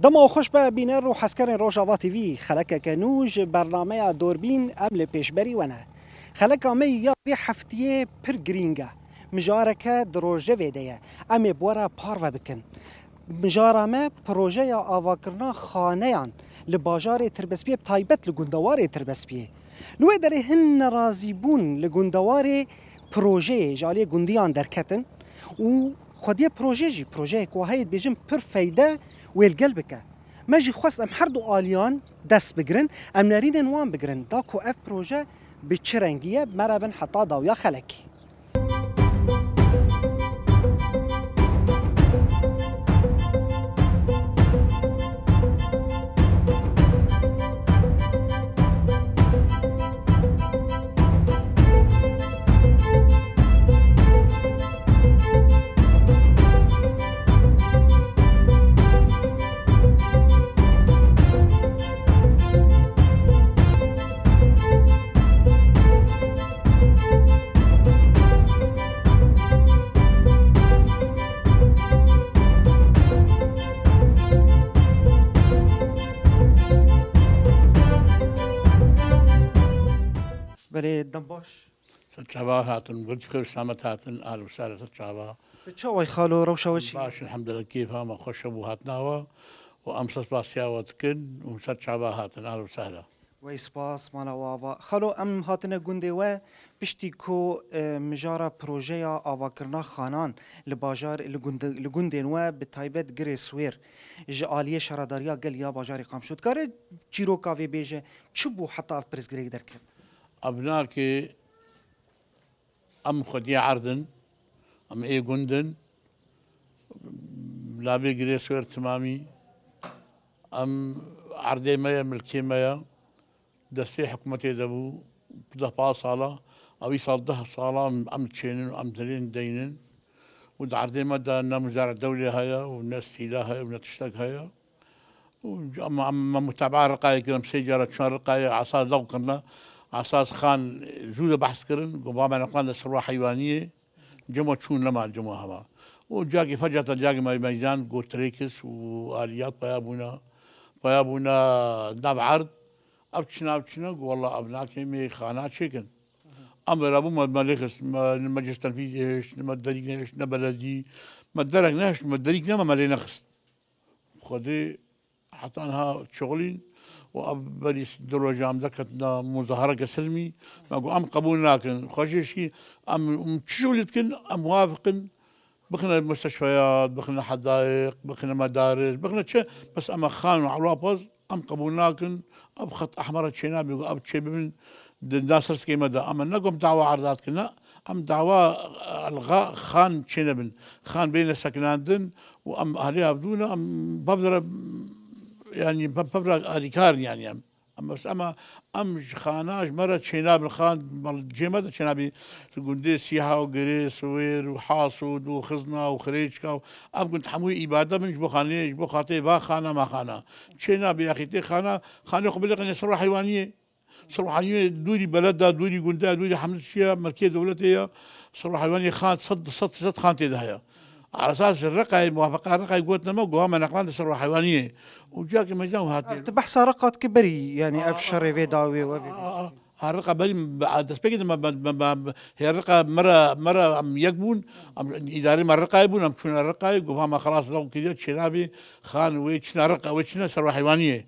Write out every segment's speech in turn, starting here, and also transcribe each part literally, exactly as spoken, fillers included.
Dema xweş be bîner û hezkerên Rojava T V, xelekeke nû ji bernameya Dorbîn em li pêşberî we ne. Xeleka me ya vê heftiyê pir girîng e. Mijareke di rojevê de ye. Em ê bi we re parve bikin. Mijara me projeya avakirina xaneyan li bajarê Tirbespiyê, bi taybet li gundewarê Tirbespiyê. Li wê derê hin nerazîbûn li gundewarê projeyê ji aliyê gundiyan derketin û xwediyê proje jî, projeyek wa heye dibêjin pir feyde wê li gel bike. Me jî xwest em her du aliyan dest bigirin, em nerînên wan bigirin, da ku ev proje bi çi rengî ye, bi me re bin heta dawiya xelekê. Belê, dem baş. Ser çava hatin, gund bi xêr û selamet hatin, ahla û sehla ser çava. Tu çawa yî xalo, rewşa we çi ye? Baş, elhamdulillah, kêfa me xweş e bo hatina we û em ser spasiya we dikin û ser çava hatin, ahla û sehla. Wey spas, mala we ava. Xalo, em hatine gundê we, piştî ku, e, mijara projeya avakirina xanan li bajar, li gund-, li gundên we, bi taybet Girê Swêr, ji aliyê Şaredariya Gel ya bajarê Qamişlo. Dikare çîroka vê bêje, çi bû heta ev pirsgirêk derket? Ev nake. Em xwediyê erd in, em ê gund in, navê Girê Swêr timamî, em erdê me ye, milkê me ye, destê hikûmetê de bû, deh pazdeh sala, ew îsal deh sala em, em diçênin û em dilên deynin û di erdê me de ne muzara dewlê heye û ne stîla heye û ne tiştek heye. Û em, em, me mutabaa Riqayê kirin, em sê cara çûn Riqayê, esas lew kirine. Esas xan zû de behs kirin, got, "Ba me neqand ser wa heywaniyê, cema çûn nema cema hema." Û cakê fecata cakê me meyzan, got, "Trêkis û aliyat paya bûna, paya bûna nav erd." Ev çina, ev çina, got, "Walla ev nake, me xana çêkin." Em vera bû me, me lê xist, me, me cih tenfîzê hişt, me derîk nehişt, ne beledî, me derek nehişt, me derîk nema, me lê nexist. Xwedê heta niha şixulîn û ev berî s-, du roja em derketina muzahareke silmî, me got, "Em qebûl nakin." Xweşê şî, em, em çi şixulî dikin, em wafiqin, bixine musteşfeyat, bixine hedayîq, bixine medaris, bixine çi, bes em xan û ewlapaz, em qebûl nakin, ev xet ehmera çênabî, got, ev çê bibin, di nav sersekê me de. Em ne got em dawa erda dikin, ne. Em dawa, e, elxa xan çênebin. Xan bêne sekinandin û em ehlê hevdû ne, em bevdere, yanî be-, bevdere alîkar in, yanî em. Em bes ema, em ji xana ji me re çênabin, xan, mal cê me de çênabî. Gundê Sîha û Girê, Siwêr û Hasûd û Xizna û Xirêçka û ev gund hemû îbade bin ji bo xanê, ji bo xatê va xana ma xana. Çênabî axî tê xana, xanê xwe biliqîne ser wa heywaniyê. Ser wa heywaniyê dûrî beled de, dûrî gund de, dûrî hemû tişt ya, merkez dewletê ya. Ser wa heywaniyê xan sed, sed, sed xan tê de heye. Esas ji Reqayê, muwafiqa Reqayê gotine me, guha me neqlande ser wa heywaniyê. Û ciyakê me can hatê. Ev tu behsa Reqa dikî berî, yanî ev şerê vê dawê we vê. A, a, a, Reqa berî, a, destpêkê de me, me, me, me, hê Reqa me re, me re em yek bûn, em îdarê me Reqayê bûn, em çûne Reqayê, guha me xelas lew kiriye, çênabî xan wê çine Reqa, wê çine ser wa heywaniyê.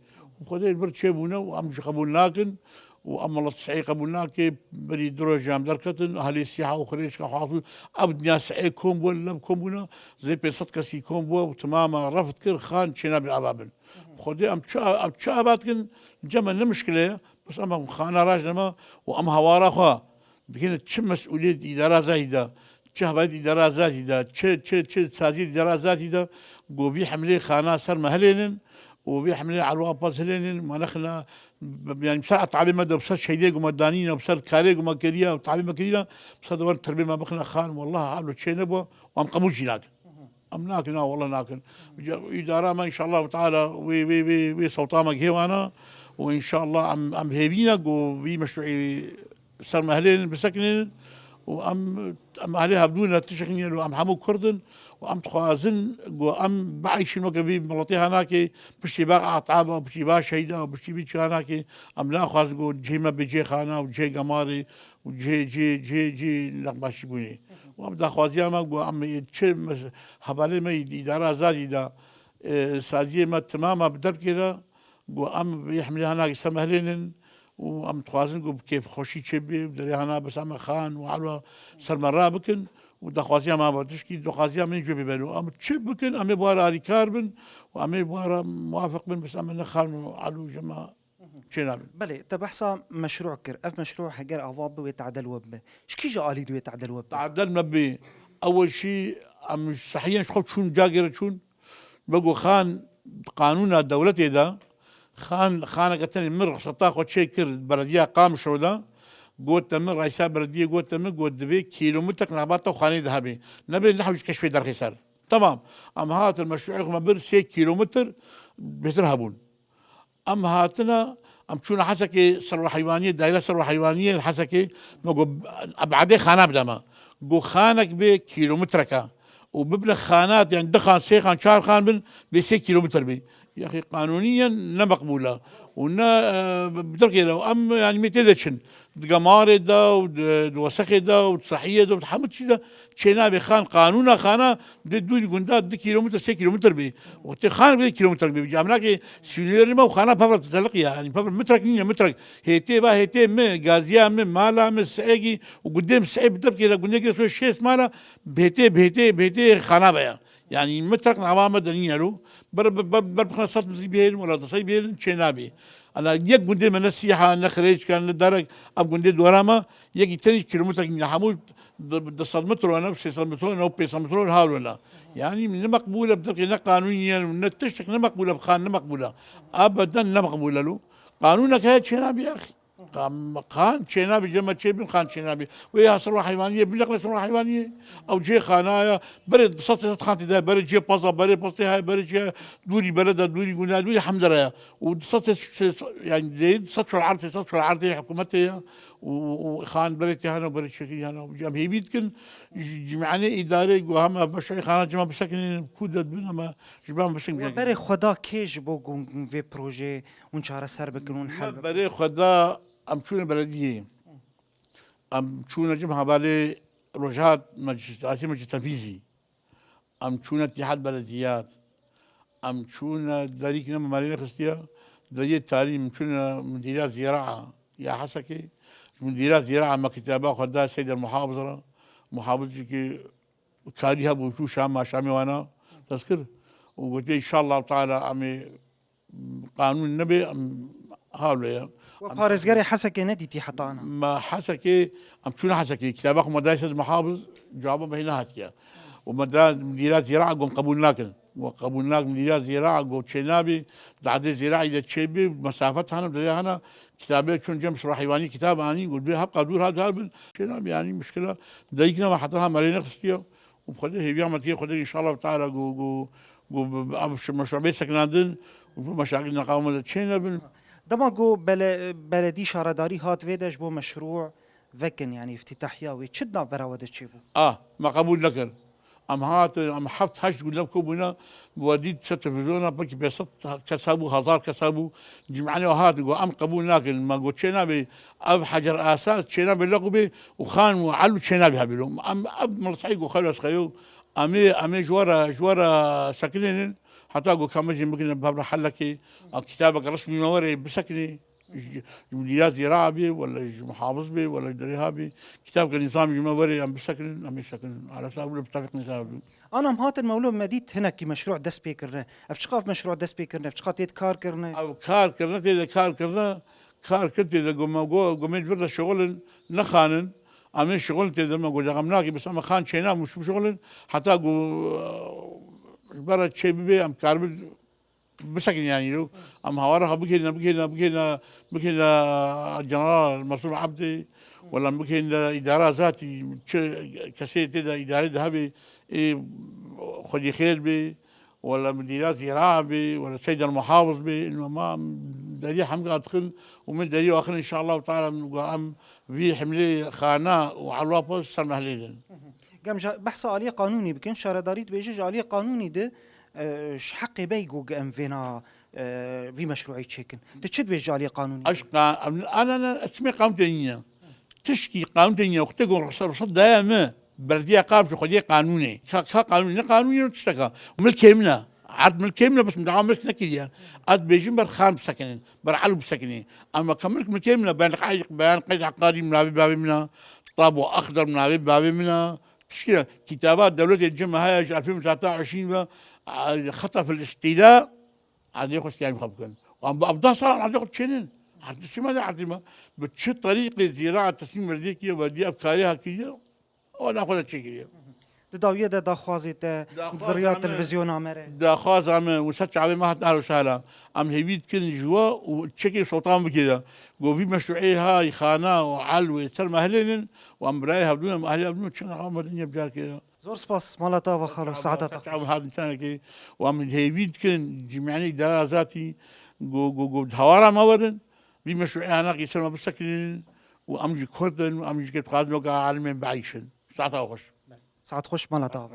Xwedê li vir çêbûne û em jî qebûl nakin û em milet sehî qebûl nake. Berî du roj em derketin, ehlê Sîha û Xirêçka Hasûd, ev dinya sehê kom bû, lev kom bûne, zê pênc sed kesî kom bû û timama reft kir, xan çênabî ava bin. Xwedê em çi, em çi ava dikin, cem me ne mişkile ye, bes em, em xana rajne me û em hawara xwe Dikine çi mesûliyet îdara zatî de, çi hevaliyet îdara zatî de, çi, çi, çi saziyet îdara zatî de, go vî hemlê xana ser me hilênin û vî hemlê Elwa Pas hilênin, me nexine, yanî ser etabê me de, ser şeydê ku me danîne, ser karê ku me kiriye, etabê me kiriye, ser de wan tirbê me bixine xan, wallah, alo çê nebû, û em qebûl jî nakin. Em nakin, na, wallah nakin. Îdara me, înşallah teala, wê, wê, wê, wê sewta me gihêwana û înşallah em, em hêvîne ku vî meşrûî ser me hilênin, bisekinînin û em Em alê hevdû ne tişek nîne, em hemû Kurd in û em dixwazin ku em bieyşin weke vî miletê hanakê, piştî ba etaba û piştî ba şehîda û piştî vî çi hanakê, em naxwazin ku cihê me bê cihê xana û cihê gemarê û cihê, cihê, cihê, cihê nexbaşîbûnê. Û em daxwaziya me ku em ê çi mes-, hevalê me î-, îdara azadî de, e, saziyê me timama bi dev kêre, ku em vê hemlê hanakê ser me hilênin û em dixwazin ku bi kêfxweşî çêbibe û derê hana bes em xan û elwa ser me rabikin û daxwaziya me ba tişkî daxwaziya min jê bibeno. Em çi bikin, em ê bi wan re alîkar bin û em ê bi wan re muwafiq bin, bes em ne xan û elw ji me çênabin. Belê, te behsa meşrû kir. Ev meşrû heger ava bi wê tadel we bibe. Ji kîja alî di wê tadel we bibe? Tadel me bi. Ew jî em ji sehiyen ji xwe çûn, cagê re çûn. Wego xan qanûna dewletê de, xan, xaneke tenê min rixseta xwe çêkir belediya Qamişlo de, gote min, reîsa belediyê gote min, got, divê kîlometrek navbeta xanê de hebe. Nebê nehewî ji keşfê derxê ser. Temam. Em hatin meşruê xwe me bir sê kîlometr bêtir hebûn. Em hatine, em çûne Hesekê serwe heywaniyê, daîre serwe heywaniyê li Hesekê, me got, ebadê xana bide me. Got, xanek bê kîlometreke û bibine xanat, yani du xan, sê xan, çar xan bin, bê sê kîlometr bê. Yaxî qanûniyen ne meqbûl e. Û ne, e, bi derkê de, em, yani, mê tê de çin. Di gemarê de û di, di wesexê de û di sehiyê de û di hemû tiştî de çênabê xan, qanûna xana di dûrî gunda du kîlometr, sê kîlometr bê. Wextê xan bê kîlometrek bê. Cem nake sînorê me û xana pevra tetelliq ya. Yani pevra metrek nîne, metrek. Hêtê ba hêtê me, gaziya me, mala me, seegî û gundê me seê bi depkê de gundê ke şêst mala, bêtê, bêtê, bêtê xana be ya. Yani metrek nava me de nîne lo. Ber, ber, ber, ber bixine sed metrî bihêlin, wela du sed bihêlin, çê nabê. Ana yek gundê me ne sîha, ne xirêçka, ne derek, ev gundê dora me, yekî tenî kîlometrek nîne. Hemû du, du sed metro ne, sê sed metro ne, pênc sed metro ne, hawlo ne. Yani ne meqbûl e, bi derkê ne qanûnî ye, ne tiştek ne meqbûl e, bi xan ne meqbûl e. Ebeden ne meqbûl e lo. Qanûnek heye çê nabî ya. Qam-, xan çênabî, cema çêbin xan çênabî. Wê ya serwa heywaniyê, bineqle serwa heywaniyê. Ew cihê xana ya. Berê du sed sê sed xan tê de, berê cihê paza, berê postê heye, berê cihê dûrî beleda, dûrî gunda, dûrî hemdere ya. Û du sed sê sed, yani dê du sed çar erdê, sê sed çar erdê hikûmetê ya. Û, û, û xan berê tê hene, berê çekî hene. Em hêvî dikin, ji, cimane îdare, ku hema beşayê xana cema bisekinin, ku de dibin, hema ji ban bisekin. We berê xwe da kê ji bo ku vê projeyê hûn çareser bikin, hûn hel bikin? Berê xwe da, em çûne belediyê. Em çûne cem hevalê Rojhat Meclis, Asî Meclis Tenfîzî. Em çûne Tîhad Belediyat. Em çûne derîk ne me merê nexistiye. Deriyê tarî em çûne Mudîriya Zîraa ya Hesekê. Ji Mudîriya Zîraa me kitaba xwe da Seyd el Muhafiz re. Muhafiz jî ki karî hebû, çû Şam, ma Şamê wana dest kir. Û gotiye, "Înşallah Teala em ê qanûn nebe, em hawle ye." We parêzgerê Hesekê nedîtî heta ana? Me Hesekê, em çûne Hesekê, kitaba xwe me dayê Sed Muhafiz, cewaba me hê nehatiye. Û me da Mudîra Zîraa got, em qebûl nakin. Got, qebûl nakin, Mudîra Zîraa got, çê nabî, dadê Zîraî de çê bî, mesafet hene, derê hene, kitabê çûn cem sura heywanî kitab anî, got, bê hebqa dûr hat, hat bin, çê nabî, yanî muşkila, dayîk nema heta ha merê nexistiye. Û bi Xwedê hêviya me dike Xwedê înşallah teala ku, ku, ku bi, bi, ev şi-, meşrûbê sekinandin û bi meşakil neqawa me de çê nebin. Dema ku bele-, beledî şaredarî hat vê de ji bo meşrû vekin, yanî îftîtahiya wê, çi di navbera we de çêbû? A, me qebûl nekir. Em hatin, em heft heşt gund lev kobûne, we dît ser televîzyona, belkî pênc sed kes hebû, hezar kes hebû, cimane hat, got, em qebûl nakin, me got, çê nabê, ev Hecer Esas çê nabê leqû bê û xan û el û çê nabê hebê lo. Em, ev milsayî got, xelas xeyo, em ê, em ê ji we re, ji we re sekinênin, heta got, ka me jî bikine bi hev re helekê, a kitabeke resmî me were bisekinê, ji, ji Mudîra Zîraa bê, wela ji Muhafiz bê, wela ji derê ha bê, kitabeke nîzamî ji me were, em bisekinin, em ê sekinin. Ala sab bi tevîq nîzam bê. Ana em hatin mewlo me dît hinekî meşrû dest pê kirine. Ev çiqa ev meşrû dest pê kirine? Ev çiqa tê di kar kirine? Ev kar kirine, tê de kar kirine. Kar kir tê de gome, go-, gomê ji vir de şixulin, nexanin. Em ê şixulin tê de me go cexem nake, bes em xan çêna muşum şixulin. Heta go, ji bera çê bibe, em karibin bisekin yanî lo. Em hawara xwe bikêne, bikêne, bikêne, bikêne General Mesûd Ebdî, wela bikêne îdara zatî, çi kesê tê de îdarê de hebê, ê Xwedî xêr bê, wela Mudîra Zîraa bê, wela Seyd el Muhafiz bê, ino ma em derî hemga dixin û min derî axir înşallah teala em, em vî himlê xana û elwa post ser mehlê din. Gem ji behsa aliyê qanûnî bikin, şaredarî dibêje ji aliyê qanûnî de, e, ji heqê bey ku em vêna, e, vî meşrûî çêkin. Tu çi dibêjî aliyê qanûnî? Eş qa-, em, ana, ana, esmê qanûn tê nîne. Tişkî qanûn tê nîne. Wextê ku ruxsat, ruxsat daye me, belediya Qamişlo xwediyê qanûnê. Ka, ka qanûnê, ne qanûnê, ne tişteka. Milkê min e. Erd milkê min e, bes min daha milk nekiriye. Ez dibêjim ber xan bisekinin, ber elw bisekinin. Ama ka milk milkê min e, ben qeyd, ben qeyd heqarî min navê bavê min e. Tablo exder min navê bavê min e. Tişkî kitaba dewletê cem heye ji elfê min tahta eşîn ve, e, xeta fil îstîla, erdê xwe stiyayî xwe bikin. Wan bi evda salan erdê xwe çênin. Erdê çima de erdê me? Bi çi terîqê zîra teslîm werdiyê kiriye, werdiya ev karê ha kiriye? Wana xwe de çêkiriye. Di dawiyê de daxwazê te, Daxwaza di riya me, televîzyona me re. Daxwaza me, wisa çavê me hat ehlo sehla. Em hêvî dikin ji we û çekê sotan bikê de. Go vî meşrûeyê ha, xana û elwê ser me hilênin û em birayê hevdû ne, em ehlê hevdû ne, çi nexa me dinya bicar kê de. Zor spas, mala te ava xalo, saeta te. Çav hat insanekê û em hêvî dikin, cimîyanê îdara azatî, go, go, go, hawara me werin, vî meşrûeyê hanakî ser me bisekinin û em jî Kurd in û em jî dixwazin weke alimên bieyşin. Saeta xweş. Saet xweş, mala te ava.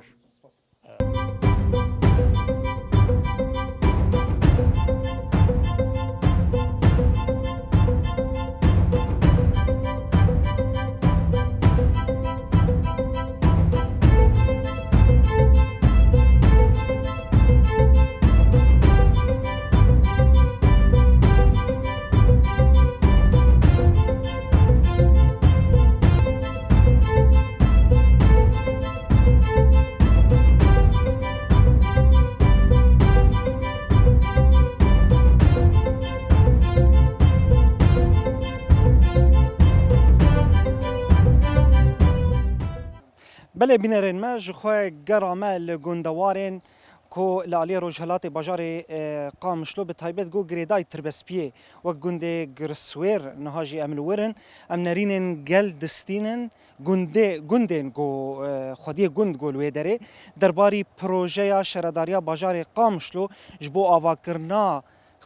Belê bînerên me, ji xwe gera me li gundewarên ku li aliyê rojhilatê bajarê, e, Qamişlo bi taybet ku girêdayî Tirbespiyê wek gundê Girswêr niha jî em li wir in. Em nerînên gel distînin. Gundê, gundên ku, e, xwediyê gund ku li wê derê derbarî projeya şaredariya bajarê Qamişlo ji bo avakirina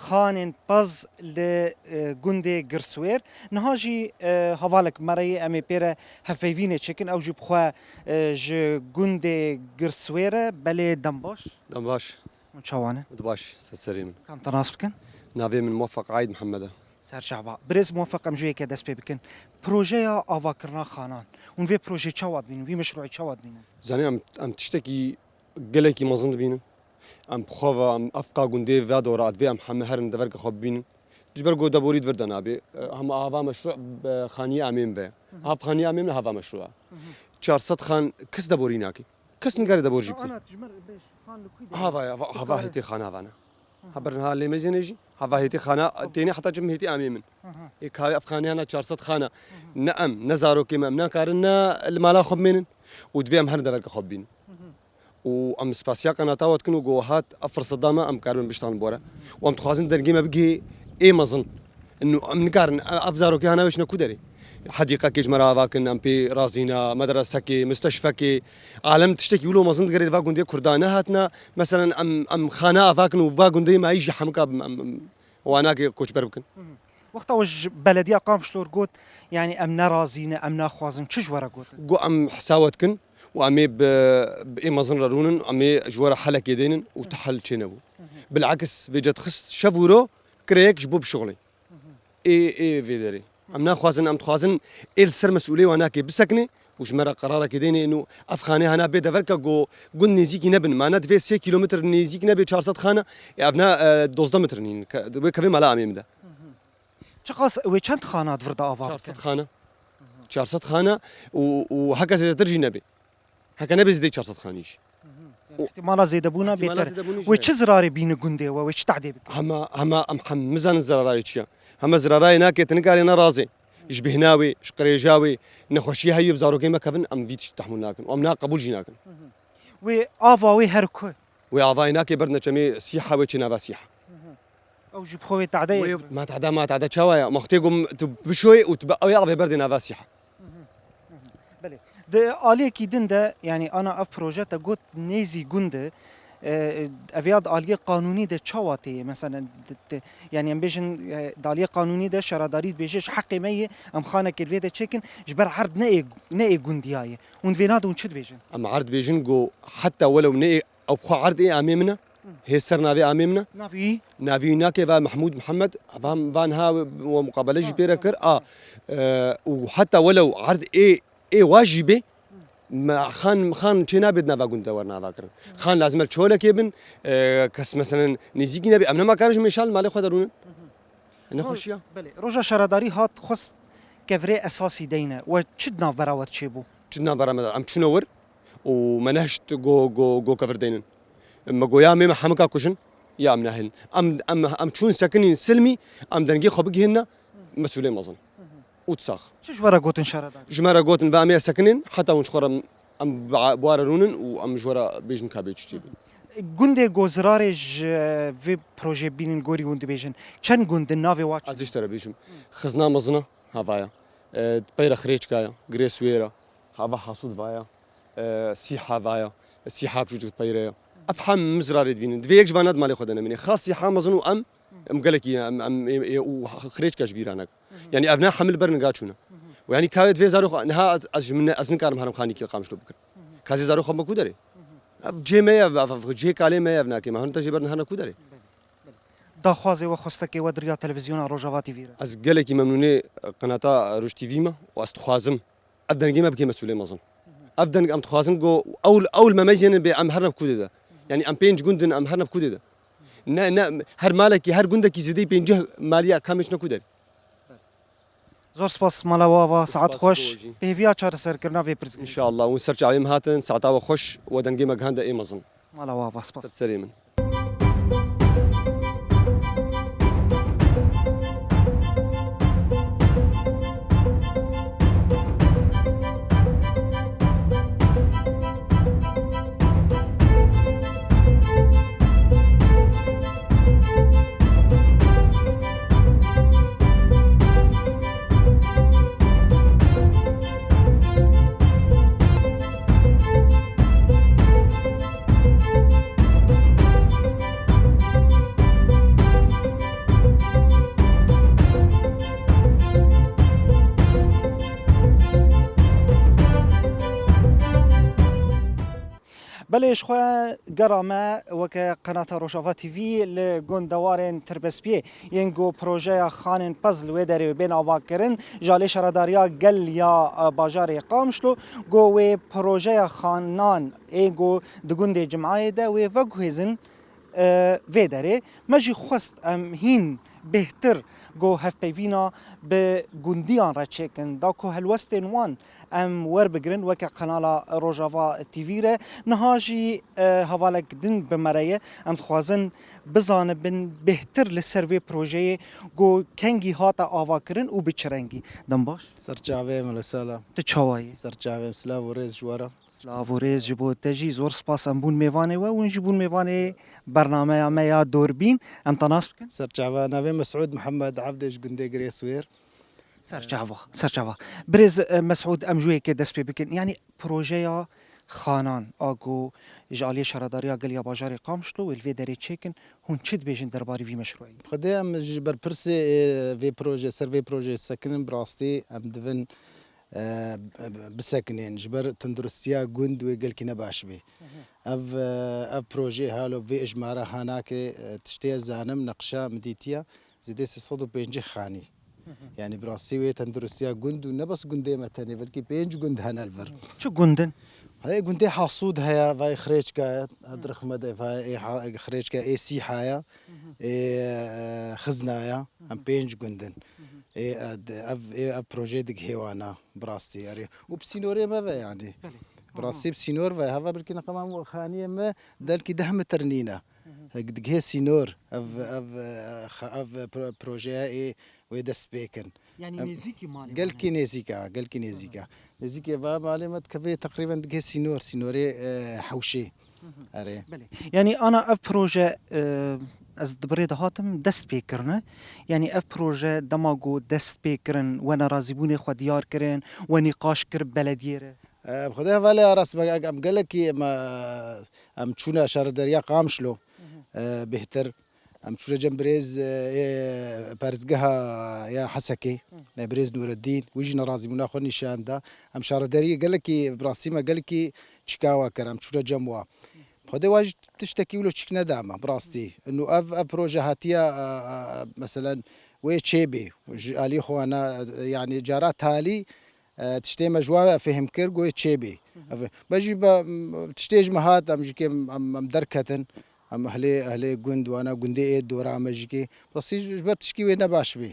xanên pez li, e, gundê Girswêr. Niha jî, e, hevalek me re ye, em ê pê re hevpeyvînê çêkin. Ew jî bi xwe, e, ji gundê Girswêr e. Belê, dem baş. Dem baş. Hûn çawa ne? Di baş, ser serê min. Ka em te nas bikin? Navê min Muweffeq Aîd Mihemed e. Ser çava. Birêz Muweffeq, em ji wê yekê dest pê bikin. Projeya avakirina xanan. Hûn vê projeyê çawa dibînin? Vî meşrûî çawa dibînin? Zanî em, em tiştekî gelekî mezin dibînin. Em bi xwe ve, em ev qa gundê ve dora, divê em heme herin deverke xwe bibînin. Ji ber ku deborî di vir de nabê. E, hema hava meşrû, e, xaniyê amê min ve. Hı hı. Hav xaniyê amê min hava meşrû e. Hı hı. Çar sed xan kes deborî nake. Kes nikare debor jî bike. Ana, tu ji me re bêj, xan li kû de? Hava ya, hava, hava hêtê xana vana. Hı hı. Haber ha lê mezêne jî, hava hêtê xana, Hava. Têne heta cim hêtê amê min. Hı hı. Ê kavê ev xaniyana çar sed xana. Hı hı. Ne em, ne zarokê me, em nakarin ne li mala xwe bimênin. Û divê em herin deverke xwe bibînin. Hı hı. Û em spasiya qenata we dikin û ku hat ev firset da me, em karibin biştan bore. Û em dixwazin dengê me bigihê ê mezin. Inu em nikarin, ev zarokê hana wê çine ku derê. Hedîqekê ji me re ava kin, em pê razî ne, medresekê, mistişfekê. Alem tiştekî wilo mezin digere li va gundê Kurda nehatine. Meselen em, em xane ava kin û va gundê me jî hemika em, em, wanakê koçber bikin. Hı hı. Wexta we ji belediya Qamişlo re got, yanî em ne razî ne, em naxwazin, çi ji we re gotin? Got em hesa we dikin û em ê bi, bi ê mezin re rûnin, em ê ji we re helekê dênin û ti hel çênebû. Hı hı. Bilakis vê ce dixist şev û ro kireyek ji bo bişuxulê. Hı hı. Ê, ê vê derê. Em naxwazin, em dixwazin ê li ser mesûlê wanakê bisekine û ji me re qerarekê dêne û ev xanê hana bê deverke ku gund nêzîkî nebin. Mane divê sê kîlometr nêzîk nebe çar sed xana, ê ev ne, e, dozdeh metr nîn. Ke-, wê kevê mala amê min de. Hı hı. Çiqas wê çend xana di vir de ava bikin? Çar sed xana. Hı hı. Çar sed xana û, û heke zêdetir jî nebe. Heke nebe zêdeyî çar sed xanî jî. Hı hı. Yani ihtimala zêdebûna bêtir. Ihtimala zêdebûnê jî heye. Wê çi zirarê bîne gundê we, wê çi tehdê bike? Hema, hema em hem nizanin zirarayê çi ye. Hema zirarayê nake, tu nikarê nerazê. Ji bêhna wê, ji qirêja wê, nexweşiyê heyî bi zarokê me kevin, em vî tişt tehmûl nakin. Û em na qebûl jî nakin. Hı hı. Wê ava wê her ku? Wê avayê nake ber neçemê sîha wê çê nava sîha. Hı hı. Ew jî bi xwe wê tehdê ye. Wê ma tehda, ma tehda çawa ye? Ma xwetê gom tu bişoyê û tu bi ew ê avê berdê nava sîha. Belê. Di aliyekî din de, yanî ana ev proje te got nêzî gund e, E, ev ya di aliyê qanûnî de çawa tê ye? Mesela, di, di, yanî em bêjin, e, di aliyê qanûnî de şaredarî dibêje, ji heqê me ye, em xanekê li vê de çêkin, ji ber erd ne ê, ne ê gundiya ye. Hûn vê nadin, hûn çi dibêjin? Em erd dibêjin ku heta welew ne ê, ew xwe erd ê amê min e, hê ser navê amê min e. Navî? Navî wî nake va Mehmûd Mihemed, va, va niha we muqabele jî pê re kir. A, e, û heta welew erd ê, ê wa jî bê, me xan, xan çê nabe di nava gund de were avakirin. Xan lazim e li çolekê bin, e, kes meselen nêzîkî nebe. Em nema karin ji mêşal malê xwe derûnin. Nexweşiya. Belê. Roja şaredarî hat xwest kevirê esasî deyne. We çi di navbera we de çêbû? Çi di navbera me de? Em çûne wir û me nehişt go, go, go kevir deynin. Me goya mê me hemika kujin, ya em nehêlin. Em, em, em çûn sekinîn silmî, em dengê xwe bigihînine mesûlê mezin. Û sax. Çi ji we re gotin şaredarî? Ji me re gotin, ve em ê sekinên, heta hûn ji xwe re em bi, bi ware rûnin û em ji we re bêjin ka bê çi çê bê. Gundê ku zirarê ji vê projeyê bînin gorî hûn dibêjin. Çend gund in navê wa çi? Ez ji te re bêjim. Xizna mezin e, hevaya. E, peyre Xirêçka ye, Girê Swêr e, hava Hasûd vaya. E, Sîha vaya. Sîha çûçik peyre ye. Ev hem min zirarê dibînin. Divê yek ji vana di malê xwe de nemîne. Xas Sîha mezin û em Em gelekî, em, em, ê, ê, û Xirêçka ji bîra neke. Yanî ev ne hemil ber niga çûne. Û yanî ka wê divê zarok, niha ez, ez ji min ne, ez nikarim herim xanîkî li Qamişlo bikim. Ka zê zarok xwe me ku derê? Ev cihê me ye, ev, ev, ev cihê kalê me ye, ev nakê me. Hûn te jê ber niha ne ku derê? Daxwazê we, xwestekê we di riya televîzyona Rojava T V re? Ez gelekî memnûnê qenata Roj T V me û ez dixwazim ev dengê me bike mesûlê mezin. Ev deng em dixwazin ku ew, ew li me meyzênin bê em herine bi kudê de. Yanî em pênc gund in, em herine bi kudê de. Ne, ne, her malekî, her gundekî zêdeyî pêncî maliya kamê çine ku derê. Zor spas, mala we ava, saet xweş. Pêviya çareserkirina vê pirsgirêk. Înşallah, hûn ser çavê min hatin, saeta we xweş, we dengê me gihande ê mezin. Mala we ava, spas. Ser serê min. Belê, ji xwe gera me weke Qenata Rojava T V li gundewarên Tirbespiyê yên ku projeya Xanên Pez li wê derê bên avakirin, ji alê şaredariya gel ya, e, bajarê Qamişlo, ku wê projeya xanan ê ku di gundê Cimayê de wê veguhêzin, e, vê derê. Me jî xwest em hîn bêhtir ku hevpeyvîna bi gundiyan re çêkin, da ku helwestên wan em werbigirin weke kanala Rojava T V re. Niha jî, e, hevalek din bi me re ye. Em dixwazin bizanibin bêhtir li ser vê projeyê ku kengî hate avakirin û bi çi rengî. Dem baş. Ser çavê min li sala. Tu çawa yî? Ser çavê min, silav û rêz ji we re. Silav û rêz ji bo te jî. Zor spas, em bûn mêvanê we, hûn jî bûn mêvanê bernameya me ya Dorbîn. Em te nas bikin? Ser çava, navê Mesûd Mihemed Evdê, ji gundê Girê Swêr. Ser çava, ser çava. Birêz, e, Mesûd, em ji wê yekê dest pê bikin. Yanî projeya xanan a ku ji aliyê şaredariya gel ya bajarê Qamişlo wê li vê derê çêkin, hûn çi dibêjin derbarê vî meşrûyî? Xwedê em ji berpirsê, e, vê proje, ser vê projeyê sekinin, bi rastî em divin e, bisekinên, ji ber tenduristiya gund wê gelkî ne baş bî. Ev, e, ev projeyê halo vê ijmara hanakê, e, tiştê ez zanim, neqşa min dîtiye, zêdê sê sed û pêncî xanî. Yanî bi rastî wê tenduristiya gund û ne bes gundê me tenê, belkî pênc gund hene li vir. Çi gund in? Hey, gundê Hasûd heye, vay Xirêçka ye, Dirxme de, vay ê ha-, Xirêçka, ê Sîha ye, ê, e, Xizna ye, em pênc gund in. Ê, e, de, ev, ê, ev proje digihê wana, bi rastî, erê. Û bi sînorê me ve, yanî. Belê. Bi rastî bi sînor ve, heva belkî neqema xaniyê me delkî deh metr nîne. Hek digihê sînor, ev, ev, e, xa-, ev pro-, projeya ê wê dest pê kin. Yanî em, nêzîkî malê gelkî wan e. Nêzîk e, gelkî nêzîk e. Nêzîkê va malê me dikeve teqrîben digihê sînor, sînorê, e, hewşê. Erê. Belê. Yanî ana ev proje, e, ez di birê de hatim, dest pê kirine. Yanî ev proje dema ku dest pê kirin, we nerazîbûnê xwe diyar kirin, we nîqaş kir belediyê re? E, bi Xwedê hevalê ya rast me, em gelekî em, e, em çûne şaredariya Qamişlo, e, bêhtir. Em çûne cem birêz, e, ê, perîzgeha ya Hesekê, e, birêz Nûreddîn, wî jî nerazîbûna xwe nîşan da. Em şaredariyê gelekî, bi rastî me gelekî çîka wa kir, em çûne cem wa. Xwedê wa jî tiştekî wilo çîk neda me, bi rastî. Û ev, ev proje hatiye, e, e, meselen, wê çêbê, ji alî xwe ne, e, yanî cara talî, e, tiştê me ji wan fêhm kir, got çêbê. Ev, me jî be, m, tiştê ji me hat, em jî kê em, em, em derketin. Em ehlê, ehlê gund, wana gundê ê dora me jî kê. Rastî ji, ji ber tişkî wê ne baş bî.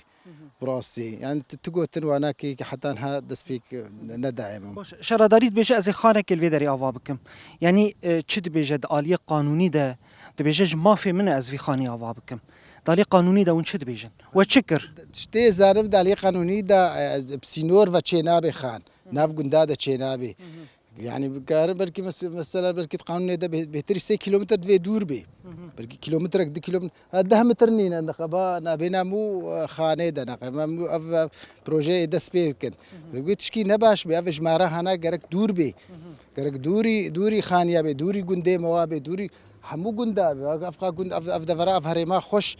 Bi rastî. Yani tu, tu gotin wana kê, kê heta niha dest pêk, e, nedaye min. Baş, şaredarî dibêje ez ê xanekê li vê derê ava bikim. Yani, e, çi dibêje di aliyê qanûnî de, dibêje ji mafê min e ez vî xanî ava bikim. Di aliyê qanûnî de hûn çi dibêjin? We çi kir? Tiştê zanim di aliyê qanûnî de, e, bi sînor ve çê nabe xan. Nav gunda de çê nabe. Yani, karin belkî mes-, mesela belkî di qanûnê de bê-, bêhtirî sê kîlometre divê dûr bê. Belkî kîlometrek, du kîlometre, ha, deh metre nîne, neqeba nabêna mû, e, xanê de, neqeba mû ev, ev projeyê dest pê bikin. Belkî tişkî ne baş bê, ev jimara hana gerek dûr bê. Gerek dûrî, dûrî xaniya bê, dûrî gundê me wa bê, dûrî hemû gunda bê. Ev, ev gund, ev, ev devera, ev herêma xweş.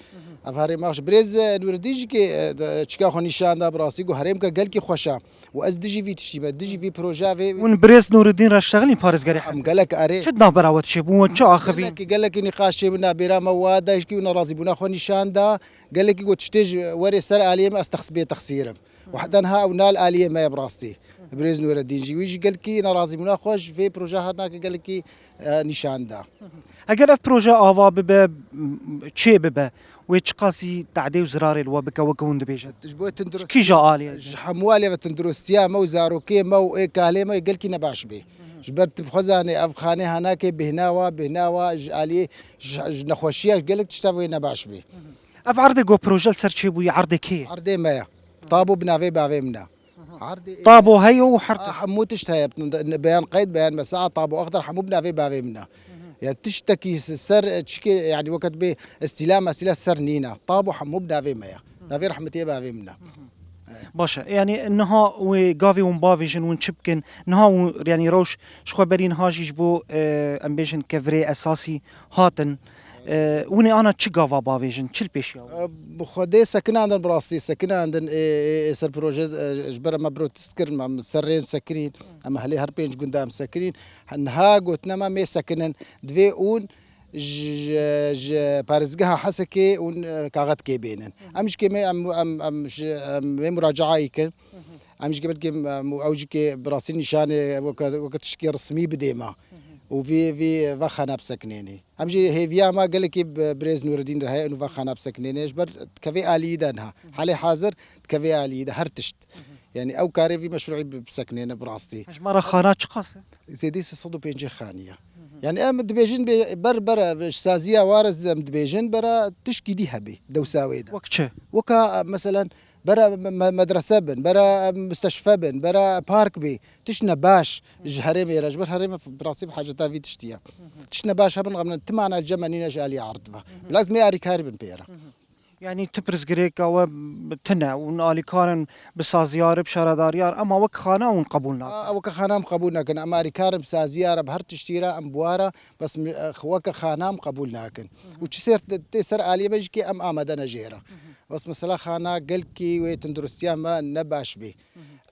Ev herêma xweş. Birêz, e, Nûreddîn jî kê, e, de, çika xwe nîşan da, bi rastî got herêmke gelkî xweş e. Û ez dijî vî tiştî me, dijî vî proja vê. Hûn birêz Nûreddîn re şexilî parêzgerê Em Hesê? Gelek erê. Çi di navbera we çêbû, we çi axivî? Gelekî, gelekî nîqaş çêbû, nabêra me wa da, jî kî wî nerazîbûna xwe nîşan da. Gelekî got tiştê ji werê ser aliyê me ez texs-, bê texsîr im. Û heta niha ew nal aliyê me ye bi rastî. Birêz Nûreddîn jî, wî jî gelkî nerazîbûna xwe ji vê proja hatina ke gelekî, e, nîşan da. Eger ev proje ava bibe, m-, çê bibe, wê çiqasî tadê û zirarê li we bike weke hûn dibêjin? Ji bo tundurist-, Kîja aliyê? Ji hemû aliyê ve tunduristiya me û zarokê me û ê kalê me gelkî nebaş bê. Ji ber tu bi xwe zanê ev xanê hanakê bêhna wa, bêhna wa ji aliyê, ji, ji nexweşiya gelek tişta wê nebaş bê. Ev erdê ku proje li ser çêbûyî, erdê kê ye? Erdê me ye. Tabo bi navê bavê min e. Erdê Tabo heye û her tişt. Ah, hemû tişt heye. Beyan qeyd, beyan mesa'a, tabo axdar hemû bi navê bavê min e. Ya tiştekî s-, ser çikê, yani weket bê îstîla mesela ser nîne. Tabo hemû bi navê me ye. Navê rehmetiyê bavê min e. Baş e. Yani niha wê gavê hûn bavêjin, hûn çi bikin? Niha hûn, yani rewş ji xwe berî niha jî ji bo, e, em bêjin kevirê esasî hatin. E, hûn ê ana çi gava bavêjin? Çi li pêşiya we? E, bi Xwedê sekinandin, bi rastî sekinandin. Ê, ê, ê ser proje, e, ji ber me protest kirin, em ser rên sekinîn. Em helê her pênc gunda em sekinîn. Niha gotine me mê sekinin. Divê hûn ji, ji, ji parêzgeha Hesekê hûn, e, kaxetkê bênin. Em ji kê mê, em, em, em ji, em mê muracaa kin. Em jî belkî, em, ew jî kê bi rastî nîşanê weke, weke tişkî resmî bidê me. Û vî, vî ve xana bisekinênê. Em jî hêviya me gelekî bi birêz Nûreddîn re heye û ve xana bisekinênê. Ji ber dikevê aliyî de niha. Halê hazir dikevê aliyî de her tişt. Yani ew karê vî meşruî bi-, bisekinêne bi rastî. Ji me re xana çiqas e? Zêdî sê sed û pêncî xaniye. Yani em dibêjin bê-, ber, ber, ji saziya wa re em dibêjin bera tişkî dî hebê dewsa wê de. Wek çi? Weka, e, meselen, bera me-, me-, medrese bin, bera, e, misteşfe bin, bera park bê, tişt ne baş ji herêmê re, ji ber herême bi rastî bi haceta vî tiştî ye. Tişt ne baş hebin, xemne timana li cem me nîne ji alî erd ve. Bila ez mê arîkarî bin pê re. Yani tu pirsgirêka we tune û alîkar in bi saziyar, bi şaredariyar, ema wek xana hûn qebûl nakin? A, weke xana em qebûl nakin. Em arîkar in bi saziyar, bi her tiştî re, em bi wa re, bes mi-, e, weke xana em qebûl nakin. Û çi ser tê ser aliyê me jî kê em amade ne jê re. Bes mesela xana gelkî wê tunduristiya me ne baş bê.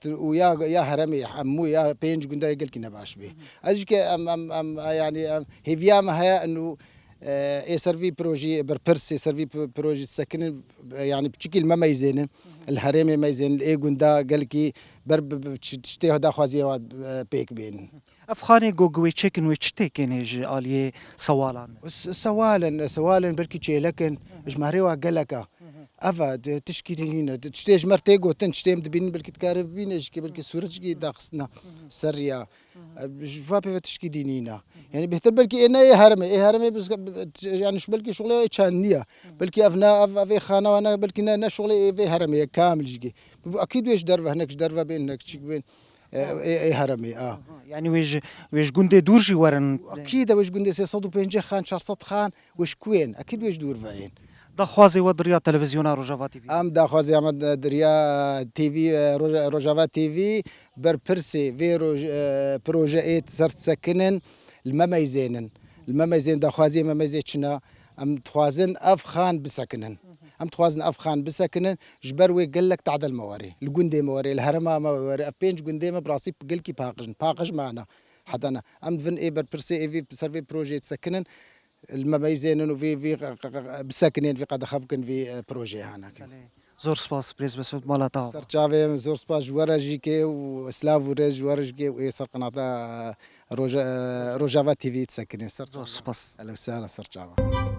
Tu-, û ya, ya heremê hemû ya pênc gunda gelkî ne baş bê. Ez jî ke em, em, em, yani em, hêviya me heye û, e, ê ser vî projî berpirs, ê ser vî p-, projî sekinin, e, yani piçikî li me meyzênin, li herêmê meyzênin, ê gunda gelkî ber bi, bi, çi-, tiştê daxwaziyê wan, e, pêk bênin. Ev xanê ku wê çêkin, wê çi têkênê ji aliyê sewalan? S-, sewalin, sewalin belkî çêlekin, ji me re wa gelek e. Ev e, di-, tişkî nîne. Di-, tiştê ji me re tê gotin, tiştê em dibînin, belkî dikare bibîne, jî belkî sûret jî daxistina ser ya. E, ji va pê ve tişkî dî nîne. Yani bêhtir belkî ê ne ê heremê, ê heremê biz-, yani şu belkî şuxlê ê çand niye. Belkî ev ne, ev, ev ê xana ne, belkî ne, ne şuxlê ê vê heremê ye, kamil jî. Bu akîd wê ji derve, hinek ji derve bên, hinek çik bên. E, ê, ê heremê, a. Aha, yani wê ji, wê ji gundê dûr jî werin. Akîd e, wê ji gundê sê sed û pêncî xan, çar sed xan, wê ji ku yên? Akîd wê ji dûr ve yên. Daxwazê we di riya televîzyona Rojava T V? Em daxwazê me di, di riya T V, e, Roj-, Rojava T V, berpirsê vê roj-, e, projeyê ser sekinin, li me meyzênin. Li me meyzên daxwaziyê me meyzê çi ne? Em dixwazin ev xan bisekinin. Em dixwazin ev xan bisekinin, ji ber wê gelek tadel me werê. Li gundê me werê, li herêma me werê. Ev pênc gundê me bi rastî gelkî paqij in. Paqij mane. Heta ne. Em divin ê berpirsê ê vî, ser vê projeyê disekinin. Li me meyzênin û vî, vî q-, q-, q-, bisekinên, vî qedexe bikin vî, e, projeyê hane. Belê. Zor spas, birêz Mesûd, mala te ava. Ser çavê min, zor spas ji we re jî kê û silav û rêz ji we re jî kê û ê ser qenata, e, Roja-, e, Rojava T V disekinê. Ser çavê min. Zor spas. Ehlen we sehlen, ser çavê min.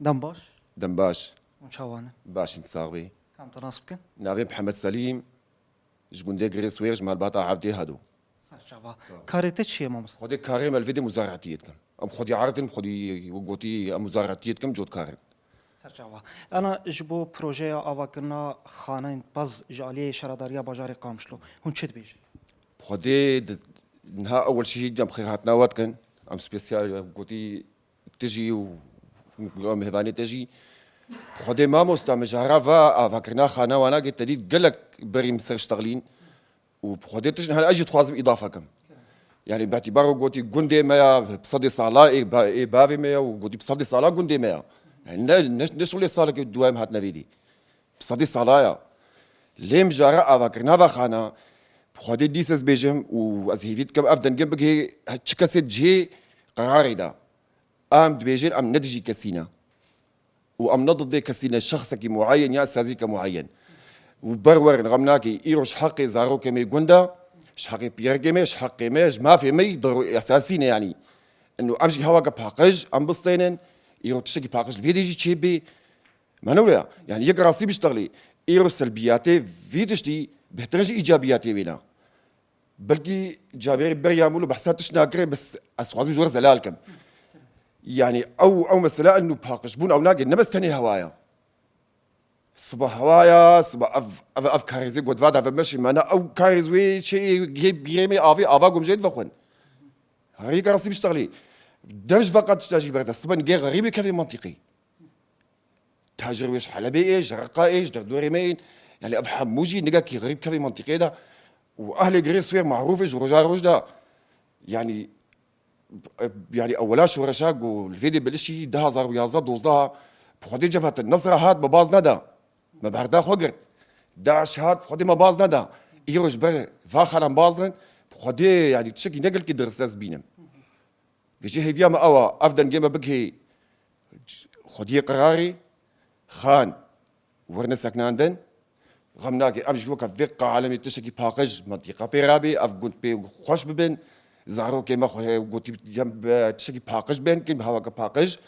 Dem baş. Dem baş. Hûn çawa ne? Baş in, sax bî. Ka em te nas bikin? Navê Mihemed Selîm, ji gundê Girê Swêr, ji malbata Evdê Hedo. Ser çava. Sağ ol. Karê te çi ye, mamoste? Xwedê karê me li vê dê muzaratiyê dikim. Em xwedî erd in, xwedî gotî em muzaratiyê dikim, cotkar in. Ser çava. Ana ji bo projeya avakirina xaneyên pez ji aliyê Şaredariya Bajarê Qamişlo, hûn çi dibêjin? Xwedê di, niha ewil şî em xêrhatina we dikin. Em spesiyal gotî te jî û mêvanê te jî. Xwedê mamosta, mijara va avakirina xana wana ke te dît gelek berî min ser ştexlîn û bi Xwedê tişt niha ez jî dixwazim îdafe kim. Yani bi îtîbar gotî gundê me ya, bi sedê sala ê ba-, ê bavê me ya û gotî bi sedê sala gundê me ya. Yani ne, ne, ne şolê salekê duwayê min hatine vê dî. Bi sedê sala ya. Lê mijara avakirina va xana, bi Xwedê dîs ez bêjim û ez hêvî dikim ev dengê bigihê çi kesê cihê qerarê de. Em dibêjin em ne dijî kesî ne. Û em ne didê kesî ne, şexsekî muayen ya sazîke muayen. Û ber werin xem nake, îro ji heqê zarokê me gund e, ji heqê pîrekê me, ji heqê me, ji mafê me, di ro-, esasî ne yanî. Ino em jî hewake paqij, em bistênin, îro tiştekî paqij li vê dê jî çêbê. Me ne wile ya. Yanî yek rastî biştexlî. Îro selbiyatê vî tiştî bêhtir ji îcabiyatê wê ne. Belkî cabêrî beriya min û behsa tişt nakirê, bes ez xwazim ji we re zelal kim. Yanî ew, ew mesela inu paqijbûn ew nake, ne bes tenê hewa ya. Siba hewa ya, siba ev, ev, ev karêzê got va da ve meşê me ne, ew karêz wê çê yê bîrê me avê, ava gomjê divexwin. Herî karasî biştexlî. Dev ji veqa tişta jî berde. Siba nigê xerîbê kevê mantîqî. Tajir wê ji Helebê ê, ji Reqa ê, ji derdorê me ên. Yani ev hemû jî nigekî xerîb kevê mantîqê de. Û ehlê Girê Swêr marûf ê ji roja roj de. Yani, yani ewela şoreşa ku li vê dê bilişî du hazar û yazdeh dozdeh bi Xwedê Cebhetin Nesra hat me baz neda. Me berda xwe girt. DAIŞ hat bi Xwedê me baz neda. Îro ji ber va xanan baz din. Bi Xwedê yani tiştekî ne gelkî dirist ez bînim. Vêjê hêviya me ew a, ev dengê me bigihê xwediyê qirarê, xan werine seknandin. Xem nake, em jî weke vê qalemê tiştekî paqij mantîqa pê rabê, ev gund pê xweş bibin. Zarokê me xwe gotî yem bi tiştekî paqij bên, kin bi hawake paqij.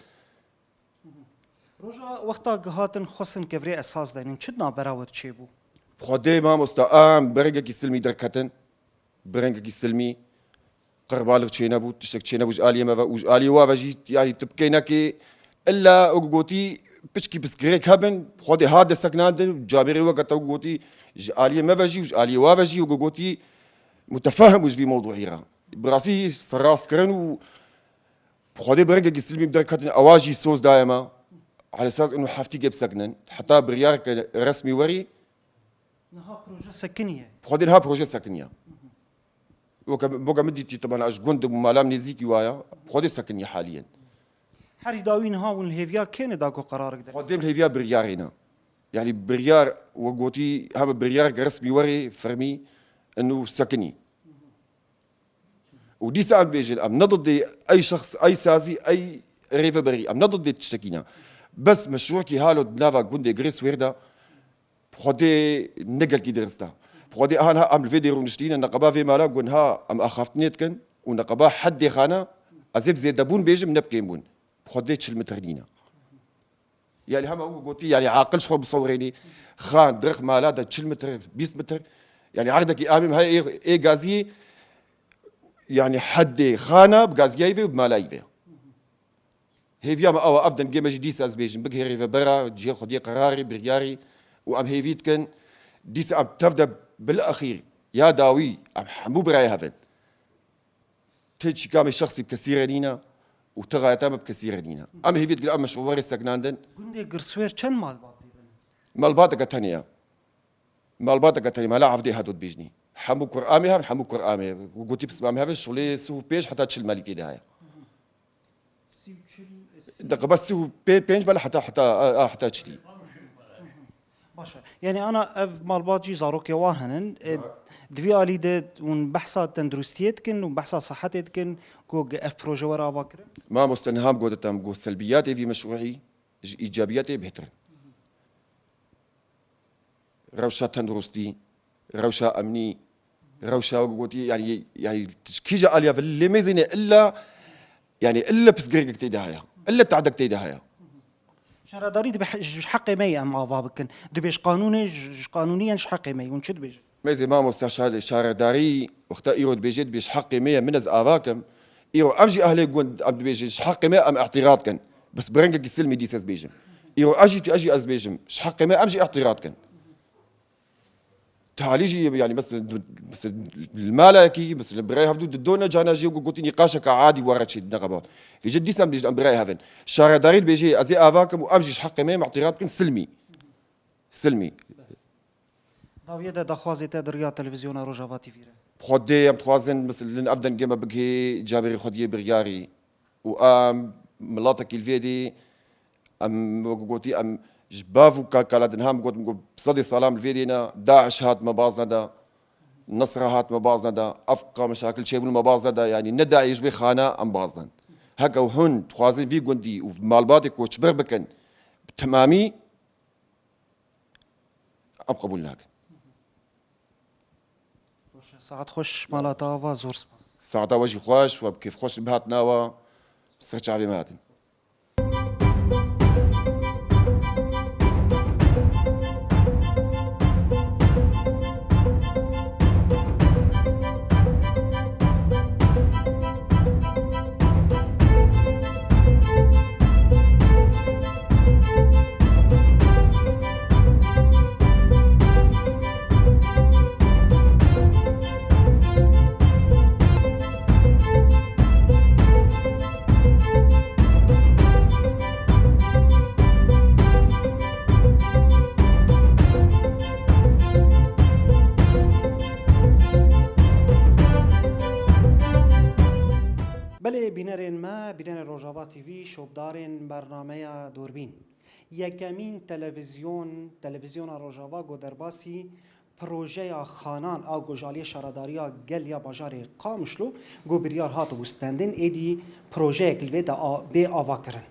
Roja wexta ku hatin xwestin kevirê esas daynin, çi di navbera we de çêbû? Xwedê mamosta, em bi rengekî silmî derketin, bi rengekî silmî, qirbalix çênebû, tiştek çênebû ji aliyê me ve û ji aliyê wa ve jî, yanî tu bikê nekê, illa wek gotî piçkî piskirêk hebin, Xwedê ha desteknandin, camêrê weke te gotî ji aliyê me ve jî û ji aliyê wa ve jî wek gotî mutefehim û ji vî mewduî re. Bi rastî serrast kirin û Xwedê bi rengekî silmî bi derketin, ewa jî soz daye me. Alesas û heftîkê bisekinin. Heta biryareke resmî werî. Niha proje sekiniye. Xwedê niha proje sekiniye. Weke, weke min dîtî, taban ez ji gund û malam nêzîkî waya. Xwedê sekiniye haliyen. Herî dawî niha hûn li hêviya kê ne da ku qerarik de? Xwedê li hêviya biryarê ne. Yani biryar, we gotî, hebe biryareke resmî werê, fermî, inu sekinî. Û dîsa em dibêjin, em ne didê ey şexs, ey sazî, ey rêveberî, em ne didê tiştekî ne. Bes meşrûekî halo di nava gundê Girê Swêr de, Bi Xwedê ne gelkî dirist e. Bi Xwedê aha niha em li vê dê rûniştîne, neqeba vê mala got niha em axaftinê dikin û neqeba heddê xana, ez ê bi zêdebûn bêjim, ne bi kêmbûn. Bi Xwedê çil metr nîne. Yani hema wî gotî, yani aqil ji xwe bisewrênî. Xan, dirix mala de çil metr, bîst metr. Yani erdekî amîm heye ê, ê gaziyê, yani heddê xana bi gaziyayî ve û bi malayî ve. Hêviya me awa ev dengê me jî dîsa ez bêjim, bigihêrî ve bera cihê xwediyê qerarî, biryarî û em hêvî dikin. Dîsa em tev de bil exîr ya dawî em hemû birayê hev in. Ti çîkamê şexsî bi kesî re nîne û ti xayeta me bi kesî re nîne. Em hêvî dikin em meşruberê seknandin. Gundê Girswêr çend malbat tê de ne? Malbateke tenê ye. Malbateke tenê, mala evdê hado dibêjnî. Hemû kur amê hev, hemû kur amê. Gotî pismamê hev, şolê sih û pênc heta çil malî tê de heye. Sî û çil, sî Deqiba sih û pê-, pênc bel heta, heta, a, a, heta çilî. Baş e. Yani ana ev malbat jî zarokê wa henin. E, Zar- di vî alî de hûn behsa tenduristiyê dikin û behsa sihetê dikin ku ev proje were ava kirin? Mamoste niha em gotitam ku selbiyatê vî meşruî ji îcabiyatê bêhtir in. Rewşa tenduristî, rewşa emnî, rewşa wek gotî, yani, yani kîja aliya ve lê mêzêne illa, yani illa pisgirêkek tê de heye, illa tehdek tê de heye. Şaredarî dibe he-, ji heqê me ye em ava bikin. Dibê ji qanûnê, ji, ji qanûnî yên ji heqê me ye. Hûn çi dibêjin? Mêzê mamosta şare-, şaredarî wexta îro dibêje, dibê ji heqê me ye, min ez ava kim. Îro em jî ehlê gund em dibêjin ji heqê me em îtîrat kin. Bes bi rengekî silmî dîs ez bêjim. Îro ez jî, ez jî ez bêjim. Ji heqê me em jî îtîrat kin. Talî jî, yani, mesela, mesela, li malekî, mesela, birayê hevdû di done cana jî got-, gotî nîqaşeke adî were çê neqebat. Vêce dîsa em dibêjin em birayê hev in. Şaredarî dibêje, ez ê ava kim û em jî ji heqê me îtîrat kin silmî. Silmî. Dawiyê de daxwazê te di riya televîzyona Rojava T V re? Xwedê em dixwazin, mesela, ev dengê me bigihê camêrê xwediyê biryarî û em miletekî li vê dê, em wek gotî, em ji bav û ka-, kala din hem gotim ku sedê salam li vê dê ne, DAIŞ hat me baz neda, Nesra hat me baz neda, ev qa meşakil çêbûn me baz neda, yanî ne DAIŞ ji wê xana em baz nen. Heke hûn dixwazin vî gundî û malbatê koçber bikin, bi temamî em qebûl nakin. Baş e, saet xweş, mala te ava, zor spas. Saeta we jî xweş, we bi kêfxweş bi hatina we, ser çavê me hatin. Belê bînerên me, bînerên Rojava T V, şopdarên bernameya Dûrbîn. Yekemîn televîzyon, televîzyona Rojava ku derbasî projeya xanan a ku ji aliyê Şaredariya Gel ya bajarê Qamişlo ku biryar hat wistendin, êdî projeyek li vê de a-, bê avakirin.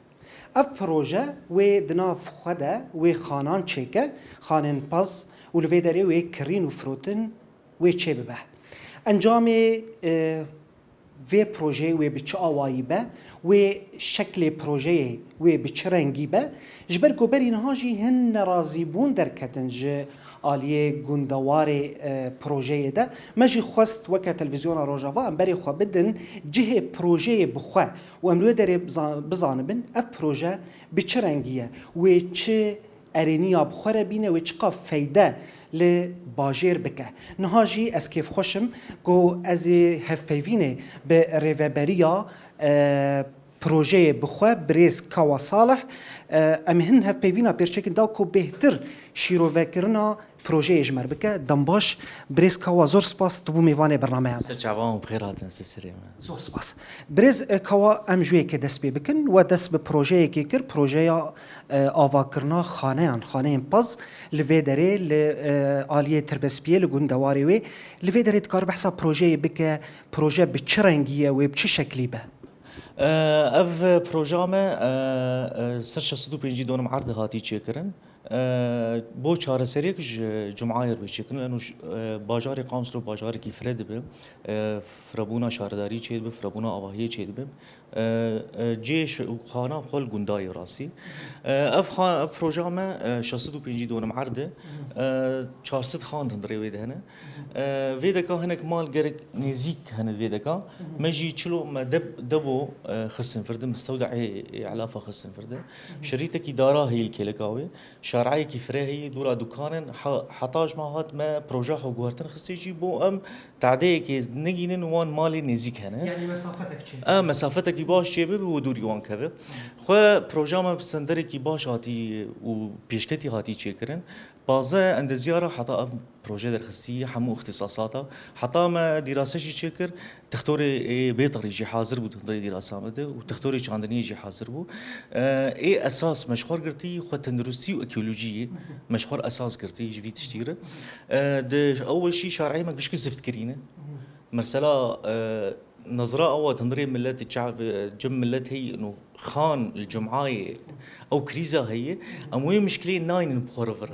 Ev proje wê di nav xwe de wê xanan çêke, xanên pez û li vê derê wê kirîn û firotin wê çêbibe. Encamê, e, vê projeyê wê bi çi awayî be, wê şeklê projeyê wê bi çi rengî be, ji ber ku berî niha jî hin nerazîbûn derketin ji aliyê gundewarê, e, projeyê de. Me jî xwest weke Televîzyona Rojava em berê xwe bidin cihê projeyê bi xwe û em li wê derê biza-, bizanibin ev proje bi çi rengî ye, wê çi erêniya bi xwe re bîne, wê çiqas feyde li bajêr bike. Niha jî ez kêfxweş im ku ez ê hevpeyvînê bi rêveberiya, e, projeyê bi xwe, birêz Kawa Salih, e, em ê hin hevpeyvîna pêşçêkin da ku bêhtir şîrovekirina projeyê ji me re bike. Dem baş, birêz Kawa, zor spas, tu bû mêvanê bernameya me. Ser çavan û bi xêr hatin, ser serê me. Zor spas. Birêz, e, Kawa, em ji wê yekê dest pê bikin. We dest bi projeyekê kir, projeya, e, avakirina xaneyan, xaneyên pez li vê derê, li, e, aliyê Tirbespiyê, li gundewarê wê. Li vê derê dikare behsa projeyê bike, proje bi çi rengî ye, wê bi çi şeklî be? E, ev proja me, e, e, ser şeş sed û pêncî donim erdê hatî çêkirin. E, bo çareseriyek ji Cum'ayê re çêkirin, leno ji, e, bajarê Qamslo bajarekî fire dibe, e, firebûna şaredarî çêdibe, firebûna avahiyê çêdibe. E, e, cê ş-, xana xwe li gundayê rastî. E, ev xa-, ev proja me, e, şeş sed û pêncî donim erd e. E, çar sed xan di hundirê wê de hene. E, vê deka hinek mal gerek nêzîk hene vê deka. Me jî çilo me deb-, debo, e, xistin vir de, mistewda'ê, e, elafa xistin vir de. Şerîtekî dara heye li kêleka wê. Şareyekî fire heye, dûra dukanin. Ha-, heta ji me hat me proja xwe guhertin xistê jî bo em tadeyekê negînin wan malê nêzîk hene. Yani mesafetek çê. E, mesafetekî baş çê bibe û dûrî wan keve. Xwe proja me bi senderekî baş hatî û pêşketî hatî çêkirin. Pazdeh endezyara heta ev proje derxistî, hemû îxtisasata. Heta me dîrase jî çêkir, textorê ê Bêterî jî hazir bû di hundirê dîrasa me de û textorê çandiniyê jî hazir bû. E, ê esas me ji xwe girtî xwe tenduristî û ekolojiyê me ji xwe esas girtî ji vî tiştî re. E, di ew weşî şareyê me gişkî zift kirîne. Mesela, e, Nizra ewa di hundirê milet, çav-, cem milet heye, ino xan li Cum'ayê ew krîza heye, em wê mişkileyê naynin bi xwe re vir.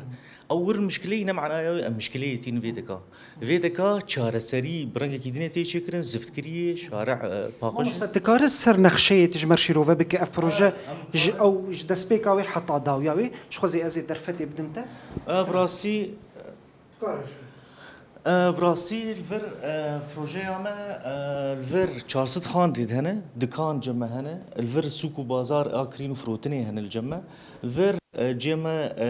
Ew wir mişkileyê ne manaya wê em mişkileyê tînin vê deka. Vê deka çareserî bi rengekî dinê tê çêkirin, ziftkiriyê, şare, e, paqij. Mamoste, dikare ser nexşeyê tu ji me re şîrove bike ev proje, ji ew, ji destpêka wê heta dawiya wê, ji xwe zê ez ê derfetê bidim te. E, bi rastî, Dikare jî. E, bi rastî li vir, e, projeya me, e, li vir çar sed xan dê hene, dikan cem me hene, li vir sûk û bazar a kirîn û firotinê hene li cem me. Li vir, e, cê me, e,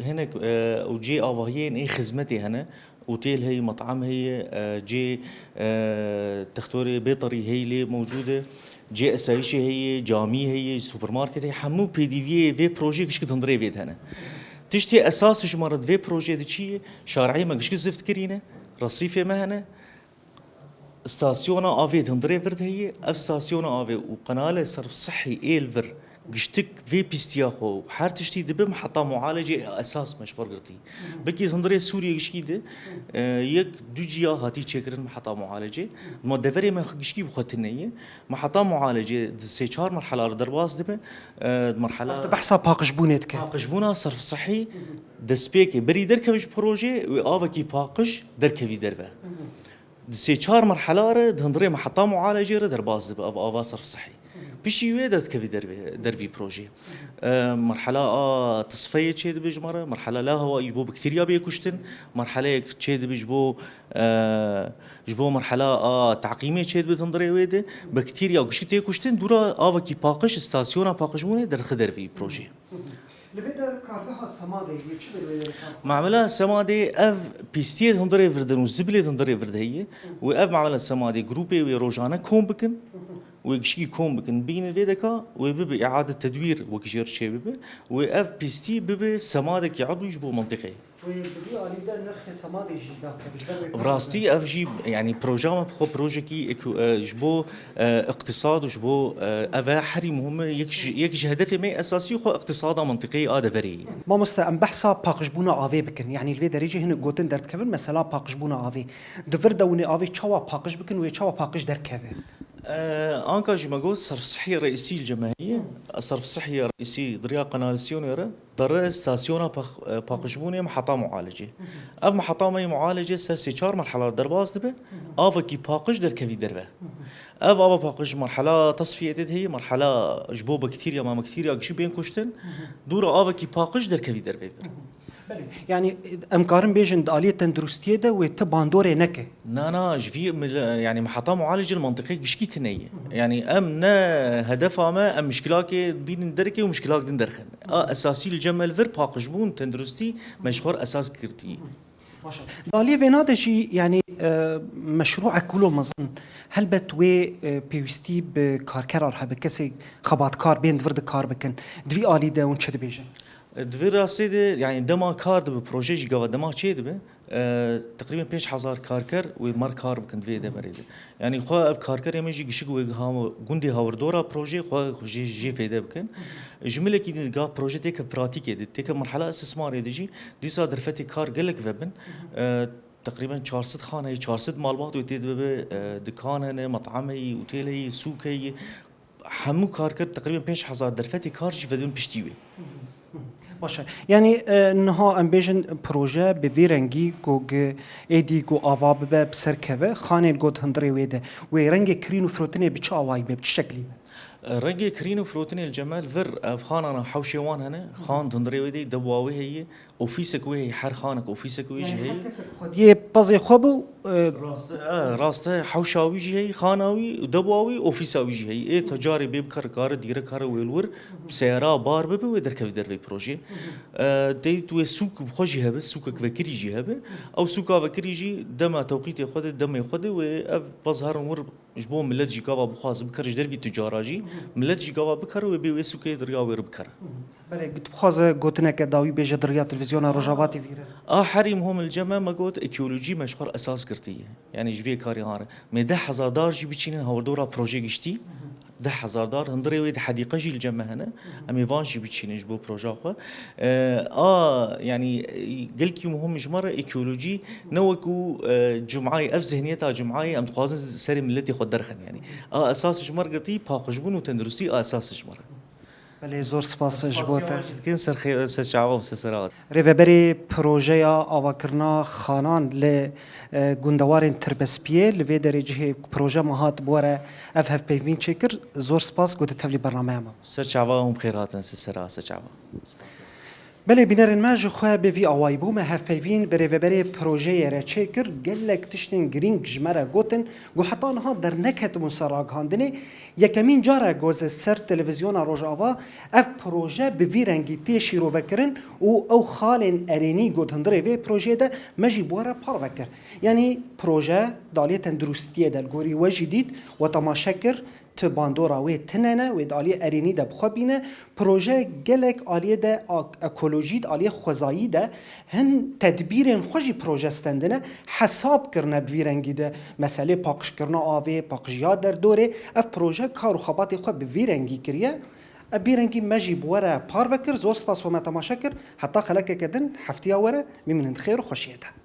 hinek, e, û cê avahiyên ê xizmetê hene, otêl heye, met'em heye, e, cê, e, textorê Bêterî heye lê mewcûd e. Cê esayîşê heye, camî heye, supermarket heye, hemû pêdiviyê vê projeyê gişk di hundirê vê de hene. Tiştê esas ji me re di vê projeyê de çi ye? Şareyê me gişk zift kirîne, resîfê me hene, stasyona avê di hundirê vir de heye, ev stasyona avê û qenalê serf sihî ê li vir giştik vê pîstiya xwe û her tiştî dibe miheta mualecê esas me ji xwe girtî. Belkî hundirê Sûriyê gişkî de, e, yek du ciya hatî çêkirin miheta mualecê. Ma deverê me gişkî bi xwe tune ye. Miheta mualecê di sê çar merhela re derbas dibe. E, merhela Ev tu behsa paqijbûnê dike. Paqijbûna serf sihî destpêkê berî derkeve ji projê wê avekî paqij derkevî derve. Di sê çar merhela re di hundirê miheta mualecê re derbas dibe ev ava serf sihî. Piştî wê derdikevî dervê, dervî projê. E, merhela a tisfeyê çêdibe ji me re, merhela la hewayî ji bo bakterya bê kuştin, merheleyek çêdibe ji bo, e, ji bo merhela a teqîmê çêdibe di hundirê wê de, bakterya gişkî tê kuştin, dûra avekî paqij, stasyona paqijbûnê derdixe dervî projê. Li vê der kargeha Semadê yê çi li vê derê kar? Mamela Semadê ev pîstiyê di hundirê vir de û zibilê di hundirê vir de heye. Wê ev mamela Semadê grûpê wê rojane kom bikin. Wê gişkî kom bikin, bînin vê deka, wê bibe îade tedwîr wek jê re çê bibe. Wê ev pîstî bibe Semadekî edwî ji bo mentiqê. Wê bi vî alî de nirxê Semadê jî dakeve ji ber wê Bi rastî ev jî, yanî proja me bi xwe projekî eko-, e, ji bo, e, iqtisad û ji bo, e, ev e herî muhim e. Yek ji, yek ji hedefê me esasî xwe iqtisada mentiqeyê a deverê ye. Mamoste, em behsa paqijbûna avê bikin. Yanî li vê derê jî hinek gotin derdikevin, mesela paqijbûna avê. Di vir de hûn ê avê çawa paqij bikin û yê çawa paqij derkeve? E, anka jî me got serf sihî reîsî li cem me heye. Serf sihî reîsî di riya qenalîsasyonê re. Dere stasyona pax-, e, paqijbûnê miheta mualecê. Ev miheta me yê mualecê ser sê çar merhela derbas dibe, avekî paqij derkevî derve. Ev ava paqij merhela tesfiyetê de heye, merhela ji bo bakterya, ma bakterya gişî bên kuştin, dûra avekî paqij derkevî derve vir. Belê. Yanî, em karin bêjin di aliyê tenduristiyê de wê ti bandorê neke. Na, na, ji vî mil-, yanî miheta mualecê li mentiqê gişkî tune ye. Yanî em ne hedefa me, em mişkilakê bînin derkê û mişkilak din derxin. A esasî li cem me li vir paqijbûn, tenduristî me ji xwe re esas girtî. Baş e. Di aliyê vêna de jî, yanî, e, meşrûek wilo mezin, helbet wê, e, pêwîstî bi karkeran hebe, kesê xebatkar bên di vir de kar bikin. Di vî alî de hûn çi dibêjin? Di vê rastê de, yanî dema kar dibe, proje jî gava dema çê dibe, e, teqrîben pênc hezar karker wê mer kar bikin di vê deverê de. Yanî xwe ev karkerê me jî gişik wê ha-, gundê hawirdora projê xwe jê, jê fêde bikin. Ji milekî din gav proje têke pratîkê de, têke merhela istismarê de jî dîsa derfetê kar gelek vebin. E, teqrîben çar sed xan heye, çar sed malbat wê tê dibe, e, dikan hene, met'em heye, otêl heye, sûk heye. Hemû karker teqrîben pênc hezar derfetê kar jî vedin piştî wê. Baş e. Yanî, e, niha em bêjin proje bi vî rengî ku gi-, êdî ku ava bibe, bi ser keve, xanên got hundirê wê de. Wê rengê kirîn û firotinê bi çi awayî be, bi çi şeklî be? Rengê kirîn û firotinê li cem me li vir ev xanana hewşê wan hene. Xan di hundirê wê de, dewwa wê heye, ofîsek wê heye, her xanek ofîsek wê jî heye. Yanî her kesek xwediyê pezê xwe bû, e, Rast e, e, rast e, hewşa wî jî heye, xana wî, dewwa wî, ofîsa wî jî heye. Ê tu carê bê bikare, kare dîre kare wê li wir, bi seyara bar bibe, wê derkevî dervê projê. E, teyî tu wê sûk bi xwe jî hebe, sûkek vekirî jî hebe. Ew sûka vekirî jî dema tewqîtê xwe de, demê xwe de wê ev pez herin wir ji bo milet jî gava bixwaze bikare, ji dervî tucara jî, milet jî gava bikare wê bê wê sûkê di riya wê re bikare. Belê, tu bixwaze gotineke dawî bêje di riya televîzyona Rojava T V re. A herî muhim li cem me, me got, ekîolojî me ji xwe re esas girtiye. Yanî ji vê karê han re. Mê deh hezar dar jî biçînin hawrdora projê giştî. Deh hezar dar, hundirê wê di hedîqe jî li cem me hene. Em ê van jî biçînin ji bo proja xwe. E, a, yanî, e, gelkî muhim ji me re ekîolojî ne wekû, e, cum'ayê, ev zihniyeta cum'ayê em dixwazin serê miletê xwe derxin yanî. A esas ji me re girtî paqijbûn û tenduristî a esas ji me re. Belê, zor spas ji bo te. Spasiya jî dikin ser xê-, ser çava û ser sera. Rêveberê projeya avakirina xanan li, e, gundewarên Tirbespiyê li vê derê cihê proje me hat bi we re ev hevpeyvîn çêkir. Zor spas ku tu tevlî bernameya me. Ser çava hûn bi xêr hatin, ser sera, ser çava. Belê bînerên me, ji xwe bi vî awayî bû, me hevpeyvîn bi rêveberê projeyê re çêkir, gelek tiştên girîng ji me re gotin, ku heta niha derneketibûn ser ragihandinê. Yekemîn car e ku ez ser televîzyona Rojava ev proje bi vî rengî tê şîrovekirin û ew xalên erênî ku di hundirê vê projeyê de me jî bi we re parve kir. Yanî proje di aliyê tenduristiyê de li gorî we jî dît, we temaşe kir, tu bandora wê tune ne, wê di aliyê erênî de bi xwe bîne. Proje gelek aliyê de ak-, ekolojî, di aliyê xwezayî de hin tedbîrên xwe jî proje stendine, hesab kirine bi vî rengî de. Meselê paqijkirina avê, paqijiya derdorê, ev proje kar û xebatê xwe bi vî rengî kiriye. Ev vî rengî me jî bi we re parve kir. Zor spas we me temaşe kir. Heta xelekeke din heftiya were, bimînin di xêr û xweşiyê de.